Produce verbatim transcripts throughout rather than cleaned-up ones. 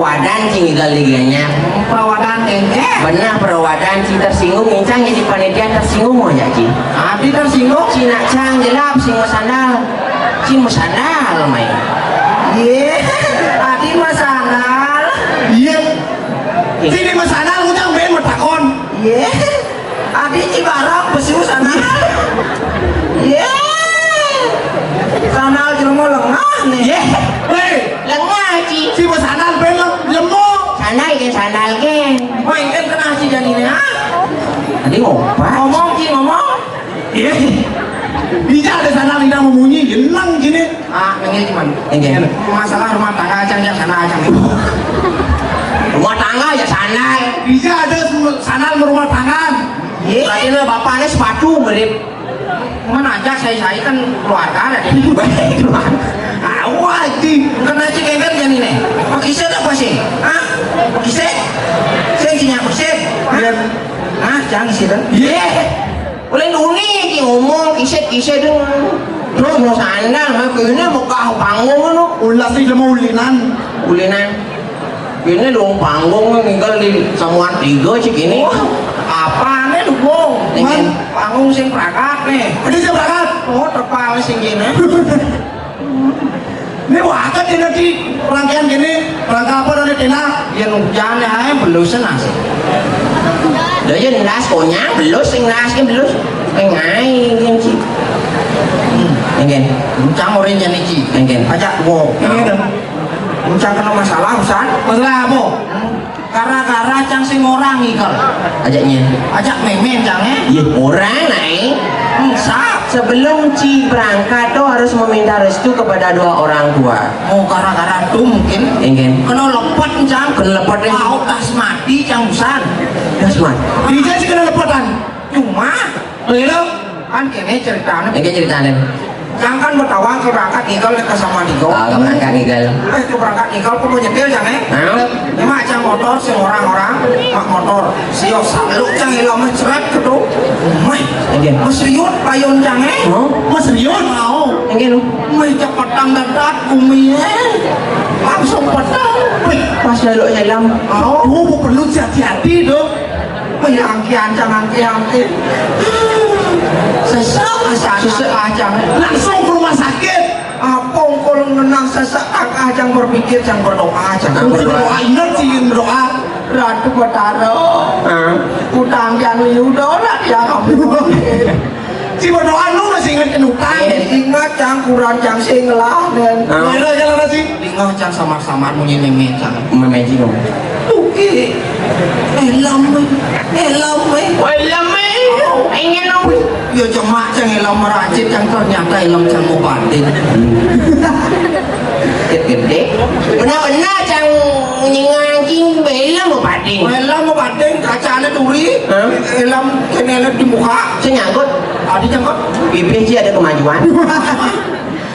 Wadan ci ngigal di ganyar. Perawadan, éngkén. Beneh perawadan, ci tersinggung, incang jadi panitia tersinggung aja ci. Adi tersinggung? Ci nak cang jelap sing mesandal. Ci mesandal mai. Yé, adi mesandal. Iya. Sini mesandal, ucang ben metakon. Yé. Adi ci barang pesu sandal. Yé. Sandal jelema lengah nih. Yé. Wéh, lengah ci. Si sandal ben lem-, lemo. Sandal gén, sandal gén. Wéh, kan kena ci jani nih, ah. Tadi ngomong. Ngomong ci, ngomong. Iya. Bisa ada sandal indah memunyi, jeneng gini. Ah, nengil cuman. Nggih. Masalah rumah tangga aja, ya sana aja. Rumah tangga ya sandal. Bisa ada sandal rumah tangga. Iya. Berarti lah bapaknya sepatu mirip. Mana aja saya, saya kan keluarga ada di. Awal di. Kena cek kan jadi nih. Pakai set apa sih? Hah? Pakai set? Saya sih nyapu set. Hah? Iya. Hah? Jangan sih kan? Iya. Ulin uni ki ngomong kiset-kiset dong. Terus mau sandal, mah kene mau kah panggung ngono. Ulas iki mau ulinan. Ulinan. Kene dong panggung ngigal di samuan tiga cik ini. Wah, apane lu, Bung? Ini kan panggung sing prakat nih. Ini sing prakat. Oh, tepal sing kene. Ini wakat ini di rangkaian gini, rangka apa dari tina? Ya hujan ya, belus nasi. Lha ya ndas konyang, belus sing nas ki belus. Sing ae ngene iki. Hmm. Nggih. Uncang ora nyene iki. Nggih. Ajak wo. Nggih. Uncang kena masalah, Usan. Masalah apa? Gara-gara cang sing orang ikel. Ajaknya. Ajak memen cang, eh? Iya, orang naik. Enggak. Sebelum Ci berangkat tuh harus meminta restu kepada dua orang tua. Oh, gara-gara itu mungkin. Nggih. Kena lepet cang. Kena lepet, ya. Mau tas mati cang Usan. Tas mati. Bisa sih kena lepetan. Cuma. Oh, iya, lo? Kan kene ceritane. Nggih, ceritane. Cang kan betawang ke berangkat ngigal ke sama tiga. Ah, ke berangkat ngigal. Eh, ke berangkat ngigal, aku mau nyetir, cang, eh? Hah? Ini mah cang motor, si orang-orang, mak motor. Sio saluk, cang, helmnya ceret, gitu. Meh, Nggih. Mas Riun, payun, cang, eh? Hah? Mas Riun? Mau. Nggih, lu. Meh, cepetan dadak, bumi, eh. Langsung petang. Wih, pas jaluk helm. Mau. Oh, perlu hati-hati, dong. Wih, angki ancang, angki, angki. Sesek, sesek. Sesek ancang. Langsung ke rumah sakit. Apa engkau ngenang sesek, ancang berpikir, ancang berdoa, ancang berdoa. Berdoa, ingat sih berdoa. Ratu Betara. Ah. Utang yang liu doa, dia kamu. Si berdoa lu masih ingat kena utang. Iya. Ingat cang kurang cang sing lah, men. Ah. Mera jalan sih. Ingat cang sama-sama munyi nemen cang. Memeji dong. Oke. Helm, helm, eh. Oh, helm, eh. Ingin dong. Ya cuma cang helm meracit cang ternyata helm cang mau banding. Gede. Benar-benar cang nyingancing helm mau banding. Helm mau banding, kacanya duri. Hah? Helm kenena di muka. Saya nyangkut. Tadi nyangkut. Bibir sih ada kemajuan.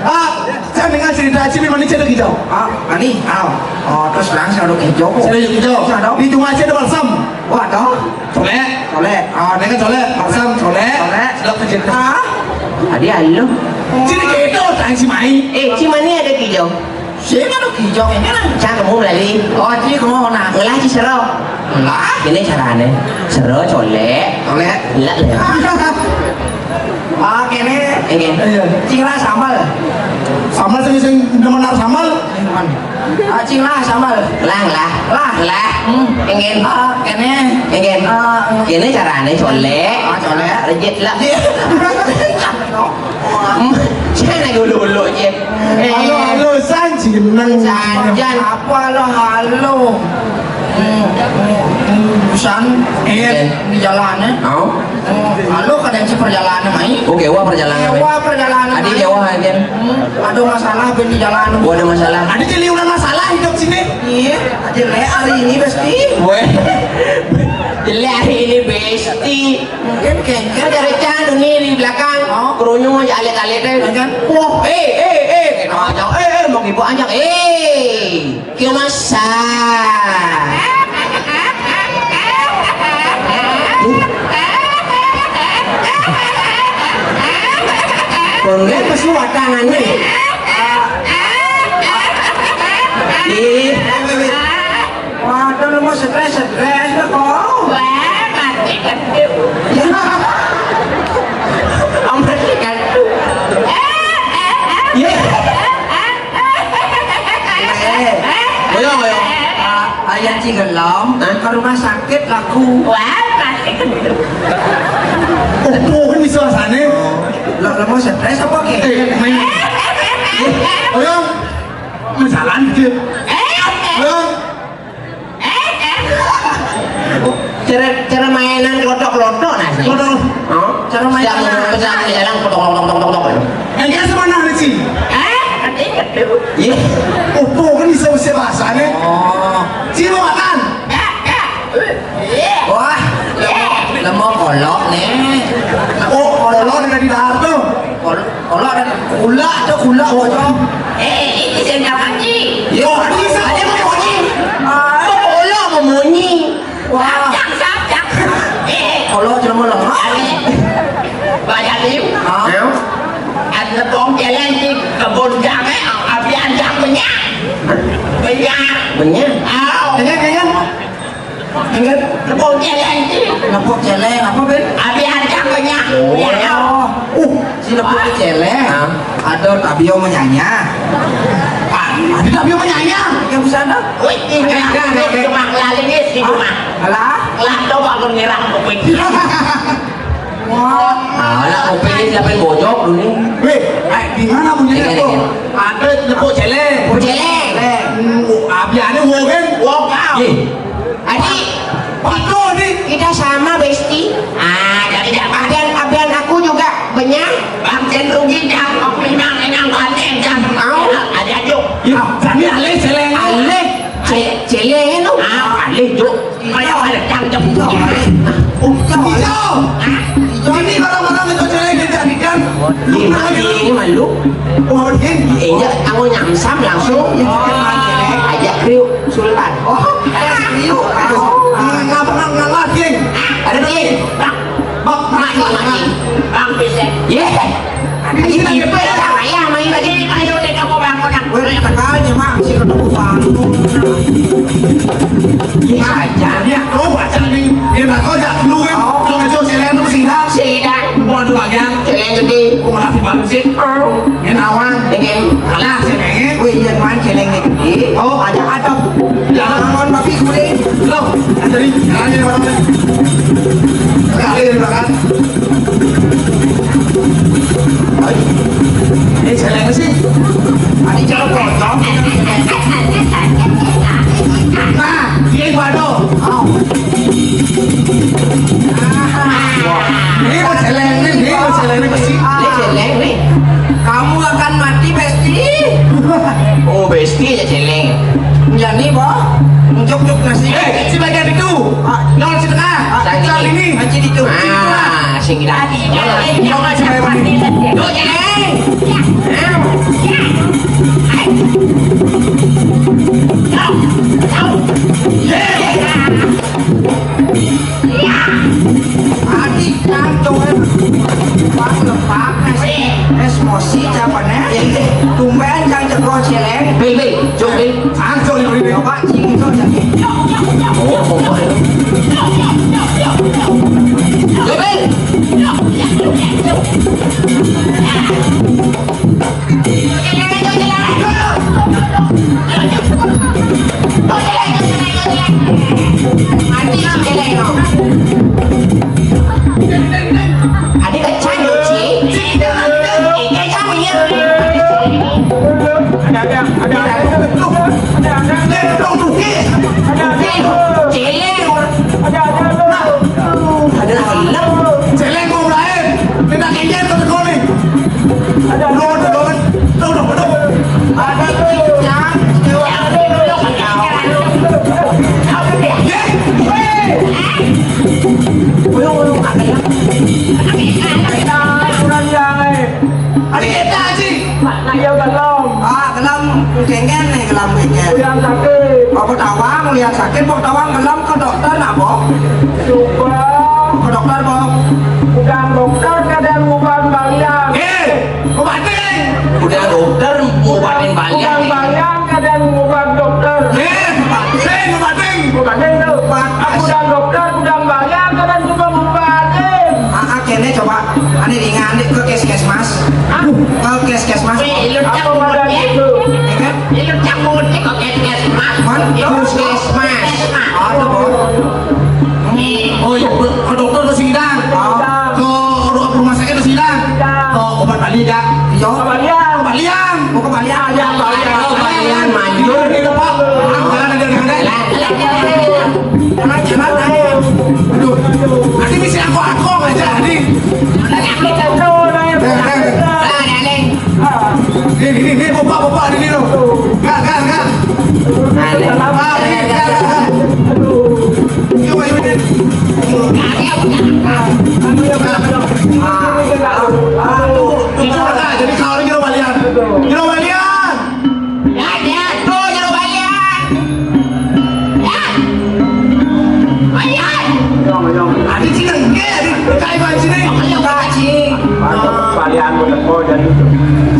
Ah, saya dengar cerita sini mana cerita gitu. Ah, ani, ah. Oh, terus langsung ada hijau. Saya ada hijau. Saya ada. Di tengah saya ada balsam. Waduh. Colek. Colek. Ah, ini kan colek. Balsam, colek. Colek. Sudah pecinta. Ah. Tadi halo. Sini gitu, tang si mai. Eh, si mana ada hijau? Sini ada hijau ini kan. Cang kamu lali. Oh, ci kamu nak. Ngelah ci sero. Lah, ini carane. Sero colek. Colek. Lah, lah. Ah, kene. Nggih. Iya. Cing lah sambal. Sambal sing, sing demen sambal. Ah, cing lah sambal. Lah, lah. Lah. Lah. Hmm. Nggih. Ah, kene. Nggih. Ah, kene carane colek. Ah, colek. Rejit lah. Iya. Hmm, saya lagi ulu-ulu aja. Halo, halo, San, jeneng. San, Jan. Apa lo halo? Hmm, hmm, hmm, San, iya, di jalannya. Oh. Hmm, halo, kadang si perjalanan, mai. Oh, kewa perjalanan, mai. Kewa perjalanan, mai. Adi kewa, Jan. Hmm, ada masalah, ben di jalan. Oh, ada masalah. Ada cili ulah masalah hidup sini. Iya, jelek hari ini, Besti. Weh. Jelek hari ini, Besti. Mungkin kengker. Ada rencana nih di belakang. Oh. Kerunyung aja alit-alit deh. Kan? Wah, eh, eh, eh. Kita aja, eh, eh, mau ibu aja, eh. Kyo masa. Kon lihat pas lu watangan nih. Ih. Lu mau stres, stres lah kok. Wah, mati kan tuh. Ya. Amat kan tuh. Eh, eh, eh. Iya. Eh, eh, eh. Eh, boyong, boyong. Ah, ayah Cigelom ke rumah sakit laku. Wah, mati kan tuh. Oh, pohon di suasana. Lo, lo mau stres apa, Ki? Eh, main. Boyong. Mau jalan, Ki. Eh, eh. Boyong. Cara, cara mainan klotok-klotok nah sih. Klotok. Oh, cara mainan. Siap, siap, siap, jalan, klotok, klotok, klotok, klotok. Yang dia sama nah, Ricci. Eh, ngerti, ngerti. Iya. Oh, pohon di suasana. Oh. Sini makan. Wah, lemo, lemo kolok nih. Oh, kolok dari dahar tuh. Kol-, kolok dari kulak tuh, kulak bocor. Eh, ini sendal kaki. Yo, aduh, bisa. Ada mau bunyi. Ah, kolok mau bunyi. Wah. Sapcak, sapcak. Eh, kolok cuma lemah. Bajalim. Hah? Ya. Ada bong jalan di kebun jahe, abi ancang banyak. Banyak. Banyak. Aw. Banyak, banyak. Ingat, tepung celeng. Tepung celeng, apa, Ben? Abi ancang banyak. Oh. Ya. Uh, si tepung celeng. Hah? Ada tabio menyanya. Ah, ada tabio menyanya. Yang bisa ada? Wih, ini enggak, enggak, enggak, enggak. Cuma lali nih si cuma. Alah. Lah, coba aku ngerang kuping. Wah. Alah, kuping ini siapa yang bojok dulu nih? Weh, eh, di mana punya tepung? Ada tepung celeng. Tepung celeng. Hmm, abi ada wogen, wokal. Adi, itu nih. Kita sama, Besti. Ah, jadi tidak apa. Abian, abian aku juga banyak. Bang Jen rugi, Jang. Aku memang, memang banyak, Jang. Mau? Ada aja. Ya, kami alih celeng. Alih. Ce-, celeng itu. Ah, alih, Jok. Kayak ada Jang, Jang. Hijau. Hijau. Ini kalau orang itu celeng, dia tidak ikan. Ini malu. Oh, ini. Iya, aku nyamsam langsung. Aja kriuk Sultan. Oh, ayo, kriuk. Ngapa nggak ngalah, King? Ada nih. Bak, mati, mati. Bang, bisa. Ye. Ini kita pesta. Ayah main lagi. Ayo, deh, kamu bangun, nak. Gue tekannya, Mak. Si ketemu Bang. Ini aja. Ya, lo baca nih. Dia nggak tahu, ya. Lu kan, lo ngecok si Len, lu sih, dah. Sih, dah. Buat dua, ya. Celeng gede. Gua malah dibangsit. Ini awang. Ini. Alah, si Len. Wih, iya, man, celengnya gede. Oh, ada adab. Jangan, man, tapi gue. Lo, jadi, jangan jadi orang. Kali di belakang. Ini celeng sih. Tadi jauh potong. Nah, dia pada. Ini mau celeng nih, ini mau celeng nih, Besti. Ini celeng nih. Kamu akan mati, Besti. Oh, Besti aja celeng. Jadi, Bo, unjuk-unjuk nasi. Eh, si bagian itu. Ah. Nol setengah. Ah, tinggal ini. Aja itu. Ah, sing kita. Coba, coba, coba. Duh, celeng. Adi, Cang, coba. Pas lepak, nasi. Es mosi, siapa, nih? Tumben, Cang, jago celeng. Bil, Bil, cuk, Bil. Cang, cuk, Bil, Bil. Coba, cing, cuk, cang. Oh, oh, oh. Cuk, Bil. Ada kecan, Ci. Kecan, iya. Ada, ada, ada. Celeng. Ada, ada. Ada film. Celeng mau lain. Kita kayaknya itu sekolah. Ada, ada, ada. Tuh, tuh, tuh. Ada tuh, Cang. Ye. Belum, belum, ada ya. Ada kita, Ci. Nak, nak, ya, belum. Ah, gelem kengen nih, gelem kengen. Ulian sakit. Apa tawang, ulian sakit, apa tawang gelem ke dokter, nak, Bo? Coba. Ke dokter, Bo. Udah dokter kadang ngubat balian. Eh, obatin. Udah dokter, ngobatin balian. Udah balian kadang ngubat dokter. Eh, Hei, Bupati. Bupati to. Pak, aku dan dokter, aku dan balian, kan cuma Bupati. Ah, ah, kéné coba. Ané ringan, Dik, ke puskesmas. Hah? Ke puskesmas. Wih, lu cak apa badan itu? Ya kan? Lu cak mudik ke puskesmas. Man, ke puskesmas. Aduh, Bos. Oh iya, ke dokter ke sini dah. Oh. Ke ru-, rumah sakit ke sini dah. Iya. Ke obat bali dah. Iya. Kembalian. Kembalian. Mau kembalian aja. Kembalian. Kembalian. Manjur. Ini, Pak. Jalan aja, jalan aja. Jalan, jalan aja. Aduh. Nanti bisa aku, aku aja, nanti. Nanti aku. Nah, nah, nah. Nih, nih, nih, bapak, bapak, nih, nih, loh. Enggak, enggak, enggak. Ah, nih, enggak, enggak, enggak. Yuk, yuk, yuk. Ah, ah, ah, tuh, tuh, tuh, nah, jadi kalau ini jero balian. Jero balian. Ya, ya, tuh, jero balian. Ya. Ayan. Adi sini, nggih, adi. Kayak bang sini. Ayo, Pak Haji. Balian, mau jadi.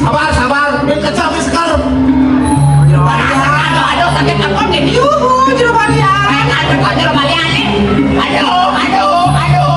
Sabar, sabar. Ini kecap, ini sekar. Aduh, aduh, sakit apa nih? Yuhu, jero balian. Aduh, kok jero balian nih? Aduh, aduh, aduh.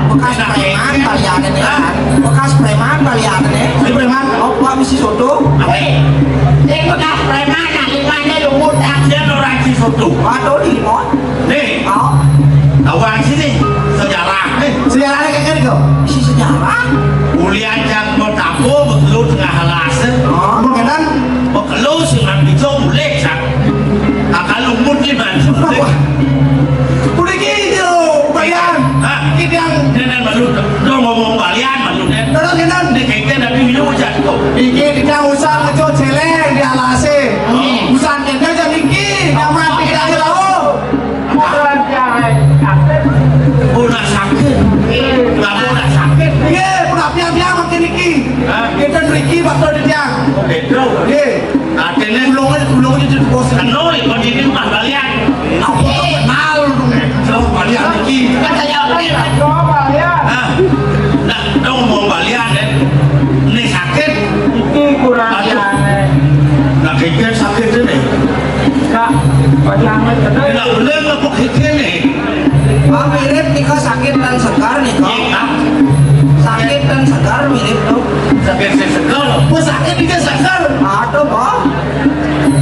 Bekas preman baliané, kan? Bekas preman baliané. Si preman? Oh, Pak, misi soto. Ape? Sing bekas preman, nah, limane lumut, ah. Dia orang si soto. Waduh, di limot. Nih. Oh. Tahu orang sini? Sejarah, nih. Sejarahnya kayak gini, kok. Isi sejarah. Ulian yang mau tampung, betul tengah alas. Oh, mau kenal? Mau keluar, sing ngambil mulai, Sak. Akal lumut nih, Bang. Wah. Udah gitu, Bayan. Hah? Ini yang Nenek malu, dong ngomong balian, malu, Nen. Terus, Nen? Ini kayaknya dari dulu jatuh. Iki tidak usah ngecut jelek di alase. Hmm. Usah kene aja niki, nyaman tidak tahu. Orang yang sakit. Udah sakit. Kenapa udah sakit? Iya, kenapa dia makin niki? Hah? Kita niki bakal di tiang. Betul. Iya. Artinya, ulung aja, ulung aja jadi bos. Kenal, ya, kalau ini mah balian. Aku tuh kenal, dong. Kenal balian lagi. Kan saya apa ya? Coba balian. Nah, nah, dong mau balian, ya. Ini sakit. Ini kurang. Aduh. Nah, kayaknya sakit ini. Kak, pajangan kenal. Enak bener apa kayaknya nih? Ah, mirip nih, Kak, sakit dan segar nih, Kak. Iya, Kak. Sakit dan segar mirip tuh. Sakit sing seger. Wah, sakit iki seger. Aduh, Pak.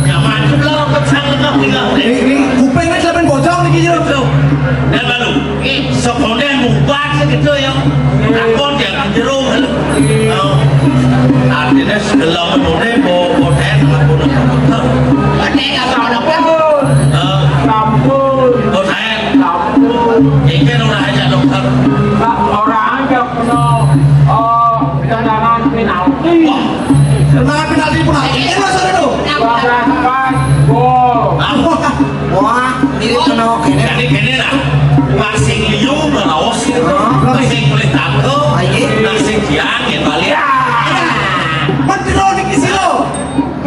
Ya, mantep lah, apa sanget lah, tinggal. Ini, ini kupingnya sampai bocor nih, gitu. Tuh. Dan baru, eh, sekolah ngubat gitu ya. Takut ya, kan jero. Oh. Artinya, segelam menurut, mau, mau, mau, mau, mau. Ini nggak tahu apa. Eh. Sampun. Oh, saya. Sampun. Ini orang aja, dokter. Pak, orang aja. Ono, eh, tendangan penalti. Wah, tendangan penalti pun ada. Ini maksudnya tuh. Bablas pas gol. Wah, wah, ini kena kene. Jadi kene lah. Masing liu melawas gitu. Masing boleh tato. Masing kian gitu balik. Ya. Menteri niki sih lo.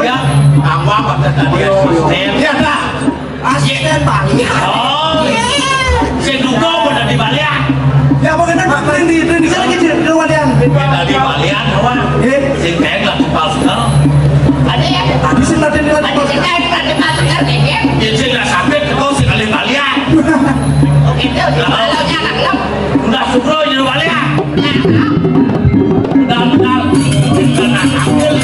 Ya, tambah pada tadi asisten. Ya dah. Asisten balian. Oh. Sing duka pun dadi balian. Ya, apa kena Pak Rendi, Rendi lagi di, di balian. Dadi balian, apa? Eh? Sing kayak lagi pas, no? Ada ya? Tadi sing tadi di lagi. Ada sing kayak tadi pas, kan, ya? Ya, sing nggak sakit, kau sing kali balian. Oke, itu, kalau nyala, kalau. Udah suruh jadi balian. Udah, udah. Kita nggak sakit.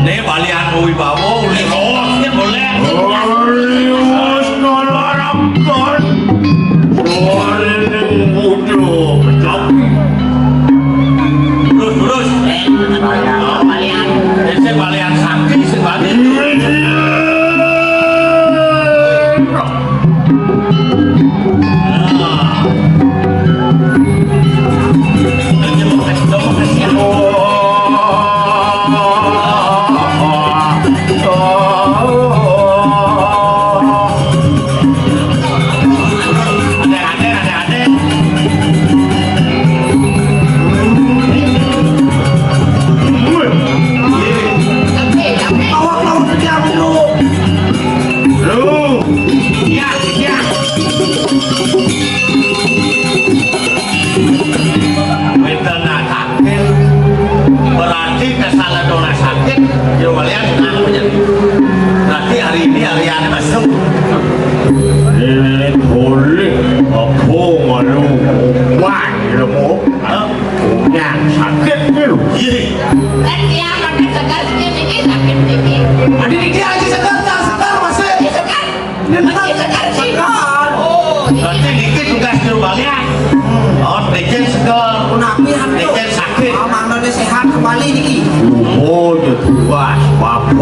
Né balian wibawa, uli kaos, ké boleh. Uli kaos, nolarakan. Suara Wah, ilmu. Hah? Punya sakit nih lu. Iya. Kan dia makan segar sedikit, sakit sedikit. Adi niki aja segar, tak segar masih. Iya, segar. Ini segar sih. Segar. Oh, iya. Berarti niki tugas di rumahnya. Oh, becen segar. Punapi anu? Becen sakit. Ah, mangdane sehat kembali niki. Oh, ya tugas, bapak.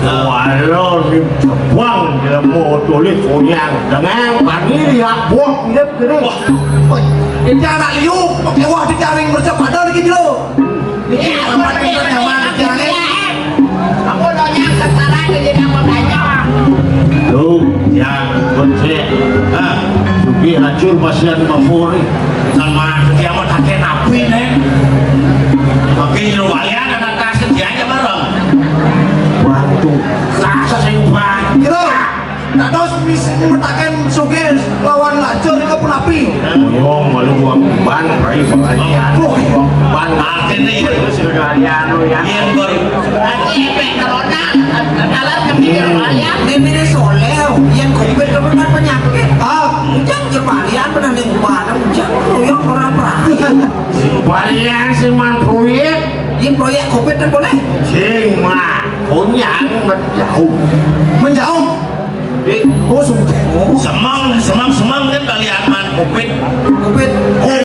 Walau ni buang ilmu tulis punya. Dengan bagi dia buah hidup gede. Wah. Woi, ini anak liu, pakai wah dicaring bercak pada lagi dulu. Ini tempat kita nyaman dicaring. Aku nanya sekarang jadi apa banyak? Lu yang becek. Ah, sugi hancur pasian mafuri. Kan mah dia mah kakek napi nih. Makin lu walian anak kasih dia aja bareng. Waktu rasa sing bantu. Dados mis-, metaken sugih lawan lacur nika punapi? Yo, malu gua ban, rai pengajian. Wah, ban. Artine ya, sudah anu ya. Yen ber-, berarti efek corona, alat kepikir wayah. Mimine soleh, yen covid itu kan penyakit. Ah. Ujang je varian pernah ning mana ujang, ruyok ora apa. Varian sing man proyek. Yen proyek covid kan boleh. Sing mah, punya menjauh. Menjauh. Di, oh, sumpah. Semang, semang, semang kan kalian man covid. Covid.